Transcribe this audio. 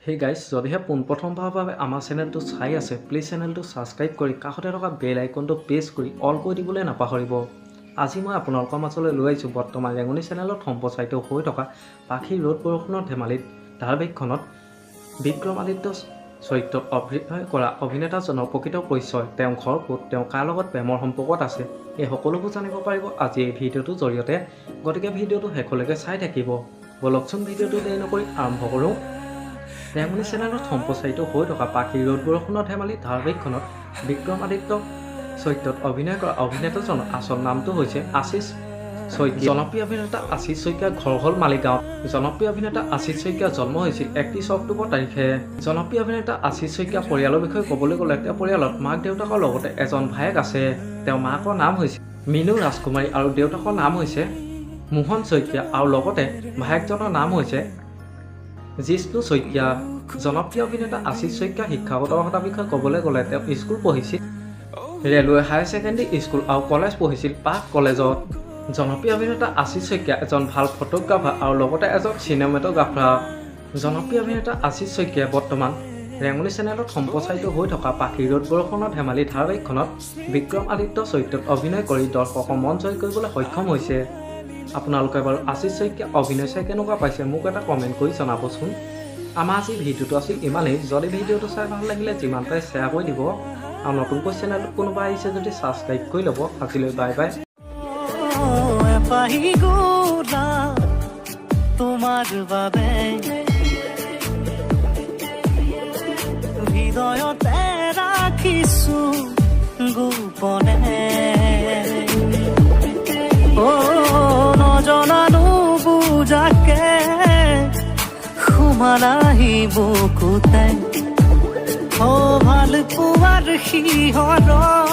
Hey guys, যদিহে পোনপ্ৰথমবাৰৰ বাবে আমাৰ চেনেলটো চাই আছে, প্লিজ চেনেলটো ছাবস্ক্ৰাইব কৰি কাষতে থকা বেল আইকনটো প্ৰেছ কৰি অল কৰি দিবলৈ নাপাহৰিব। আজি মই আপোনালোকৰ মাজলৈ লৈ আহিছোঁ বৰ্তমান ৰেঙনি চেনেলত সম্প্ৰচাৰিত হৈ থকা পাখি ৰ'দ বৰষুণৰ ধেমালিত ধাৰাবাহিকখনত বিক্ৰমাদিত্য চৰিত্ৰত অভিনয় কৰা অভিনেতাজনৰ প্ৰকৃত পৰিচয়, তেওঁৰ ঘৰ ক'ত, তেওঁ কাৰ লগত প্ৰেমৰ সম্পৰ্কত আছে, এই সকলোবোৰ জানিব পাৰিব আজি এই ভিডিঅ'টোৰ জৰিয়তে। গতিকে ভিডিঅ'টো শেষলৈকে চাই থাকিব। ব'লকচোন, ভিডিঅ'টো দেৰি নকৰি আৰম্ভ কৰোঁ। ৰেঙনি চেনেলত সম্প্ৰচাৰিত হৈ থকা পাখি ৰ'দ বৰষুণৰ ধেমালি ধাৰাবাহিকখনত বিক্ৰমাদিত্য চৰিত্ৰত অভিনয় কৰা অভিনেতাজনৰ আচল নামটো হৈছে আশীষ শইকীয়া। জনপ্ৰিয় অভিনেতা আশীষ শইকীয়াৰ ঘৰ হ'ল মালিগাঁৱত। জনপ্ৰিয় অভিনেতা আশীষ শইকীয়াৰ জন্ম হৈছিল 31 অক্টোবৰ তাৰিখে। জনপ্ৰিয় অভিনেতা আশীষ শইকীয়া পৰিয়ালৰ বিষয়ে ক'বলৈ গ'লে, তেওঁৰ পৰিয়ালত মাক দেউতাকৰ লগতে এজন ভায়েক আছে। তেওঁৰ মাকৰ নাম হৈছে মিনু ৰাজকুমাৰী আৰু দেউতাকৰ নাম হৈছে মোহন শইকীয়া আৰু লগতে ভায়েকজনৰ নাম হৈছে জিষ্ণু শইকীয়া। জনপ্ৰিয় অভিনেতা আশীষ শইকীয়া শিক্ষাগত অৰ্হতাৰ বিষয়ে ক'বলৈ গ'লে, তেওঁ স্কুল পঢ়িছিল ৰেলৱে হায়াৰ ছেকেণ্ডেৰী স্কুল আৰু কলেজ পঢ়িছিল পাৰ্ক কলেজত। জনপ্ৰিয় অভিনেতা আশীষ শইকীয়া এজন ভাল ফটোগ্ৰাফাৰ আৰু লগতে এজন চিনেমেট'গ্ৰাফাৰ। জনপ্ৰিয় অভিনেতা আশীষ শইকীয়াই বৰ্তমান ৰেঙনি চেনেলত সম্প্ৰচাৰিত হৈ থকা পাখি ৰ'দ বৰষুণৰ ধেমালি ধাৰাবাহিকখনত বিক্ৰম আদিত্য চৰিত্ৰত অভিনয় কৰি দৰ্শকৰ মন জয় কৰিবলৈ সক্ষম হৈছে। আপোনালোকে বাৰু আশীষ শইকীয়া অভিনয় চাই কেনেকুৱা পাইছে, মোক এটা কমেণ্ট কৰি জনাবচোন। আমাৰ আজি ভিডিঅ'টো আছিল ইমানেই। যদি ভিডিঅ'টো চাই ভাল লাগিলে, যিমান পাৰে শ্বেয়াৰ কৰি দিব আৰু নতুনকৈ চেনেলটোত কোনোবা আহিছে যদি ছাবস্ক্ৰাইব কৰি ল'ব। আজিলৈ বাই বাই। এপাহি গোলাপ তোমাৰ বাবে হৃদয়তে ৰাখিছো গোপনে। অ নজনা নুবুজাকে সোমালাহি বুকুতে, অ ভাল পোৱাৰ শিহৰণ।